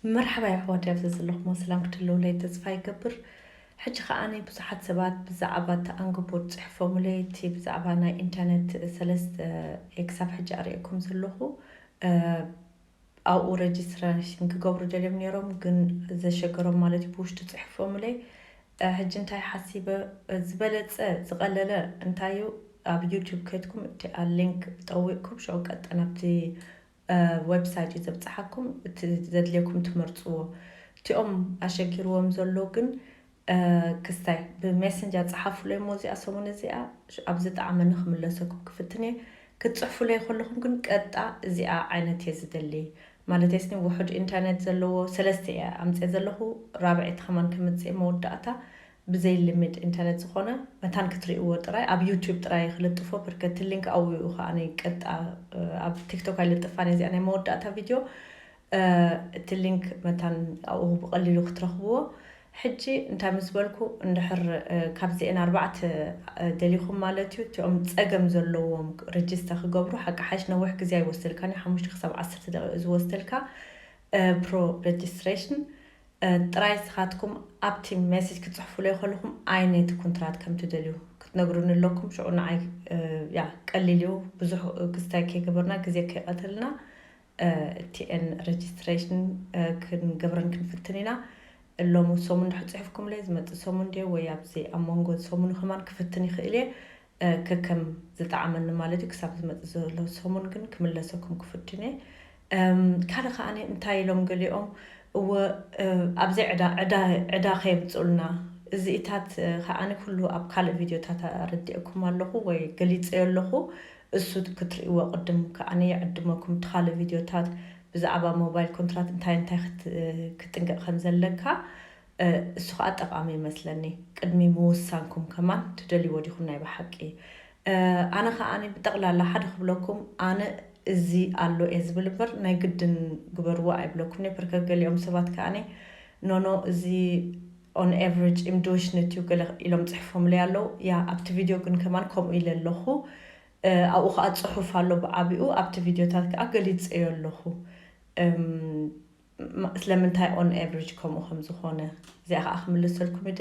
መርሓባ የሕዋት፣ ኣብዚ ዘለኹም ሰላም ክትህልውለይ ተስፋ ይገብር። ሕጂ ከኣ ብዙሓት ሰባት ብዛዕባ እቲ ኣንግቦ ጽሕፎምለይ፣ እቲ ብዛዕባ ናይ ኢንተርነት ሰለስተ ክሳብ ሕጂ ኣርእየኩም ዘለኹ ኣብኡ ረጅስትሬሽን ክገብሩ ደልዮም ነይሮም፣ ግን ዘሸገሮም ማለት እዩ ብውሽጡ ጽሕፎምለይ። ሕጂ እንታይ ሓሲበ፣ ዝበለጸ ዝቐለለ እንታይ እዩ፣ ኣብ ዩቱብ ከድኩም እቲ ሊንክ ጠዊቕኩም ሽዑ ቀጥታ ናብቲ ዌብሳይት እዩ ዘብጽሓኩም። እቲ ዘድልየኩም ትመርጽዎ። እቲኦም ኣሸጊርዎም ዘሎ ግን ክስታይ ብሜሰንጀር ጸሓፉለይ እሞ እዚኣ ሰሙን እዚኣ ኣብ ዝጠዓመኒ ክምለሰኩም ክፍትን እየ። ክትጽሕፉለይ ከለኹም ግን ቀጣ እዚኣ ዓይነት እየ ዝደሊ። ማለት ስኒ ውሑድ ኢንተርኔት ዘለዎ ሰለስተ እየ ኣምጽእ ዘለኹ፣ ራብዐይቲ ከማን ከምጽእ መወዳእታ ብዘይ ሊሚት ኢንተርኔት ዝኾነ መታን ክትርእይዎ ጥራይ ኣብ ዩቱብ ጥራይ ክልጥፎ። ብርከቲ ሊንክ ኣብኡ ከኣ ቀጣ ኣብ ቲክቶክ ኣይልጥፋን እየ እዚኣ ናይ መወዳእታ ቪድዮ። እቲ ሊንክ መታን ኣብኡ ብቐሊሉ ክትረኽብዎ። ሕጂ እንታይ ምስ በልኩ፣ እንድሕር ካብዚአን ኣርባዕተ ደሊኹም ማለት እዩ፣ እቲኦም ጸገም ዘለዎም ሬጅስተር ክገብሩ ሓቂ ሓይሽ ነዊሕ ግዜ ኣይወስደልካን እዩ፣ ሓሙሽተ ክሳብ ዓሰርተ ደቂቕ እዩ ዝወስደልካ። ፕሮ ሬጅስትሬሽን ጥራይ ስኻትኩም ኣብቲ ሜሴጅ ክትጽሕፉለይ ከለኹም ኣይነቲ ኮንትራት ከም ትደልዩ ክትነግሩኒ ኣለኩም። ሽዑ ንዓይ ያ ቀሊል እዩ፣ ብዙሕ ክስታይ ከይገበርና ግዜ ከይቐተልና። ቲኤን ሬጅስትሬሽን ክንገብረን ክንፍትን ኢና። ሎሚ ሰሙን ድሕር ጽሑፍኩምለይ ዝመጽእ ሰሙን ድየ ወይ ኣብዚ ኣብ መንጎ ሰሙን ከማን ክፍትን ይኽእል እየ። ከከም ዝጠዓመኒ ማለት እዩ፣ ክሳብ ዝመጽእ ዘሎ ሰሙን ግን ክምለሰኩም ክፍትን እየ። ካልእ ከኣ እንታይ ኢሎም ገሊኦም፣ እወ ኣብዚ ዕዳ ዕዳ ዕዳ ከየምጽኡልና፣ እዚኢታት ከኣ ኩሉ ኣብ ካልእ ቪድዮታት ኣረዲእኩም ኣለኹ ወይ ገሊጸዮ ኣለኹ። እሱ ክትርእይዎ ቅድም ከኣ ይዕድመኩም። እቲ ካልእ ቪድዮታት ብዛዕባ ሞባይል ኮንትራት እንታይ እንታይ ክት- ክጥንቀቕ ከም ዘለካ እሱ ከዓ ጠቃሚ ይመስለኒ። ቅድሚ ምውሳንኩም ከማን ትደልይዎ ዲኹም ናይ ብሓቂ? ኣነ ከዓ ብጠቕላላ ሓደ ክብለኩም፣ ኣነ እዚ ኣሎ እየ ዝብል እምበር ናይ ግድን ግበርዎ ኣይብለኩም። ፐርከ ገሊኦም ሰባት ከዓ ኖኖ እዚ on average im Durchschnitt እዩ ገለ ኢሎም ፅሕፎምለይ ኣለዉ። ያ ኣብቲ ቪድዮ ግን ከማን ከምኡ ኢለ ኣለኹ። ኣብኡ ከዓ ፅሑፍ ኣሎ ብዓቢኡ፣ ኣብቲ ቪድዮታት ከዓ ገሊፀዮ ኣለኹ። ስለምንታይ on average ከምኡ ከም ዝኾነ እዚኣ ከዓ ክምልሰልኩም ይደ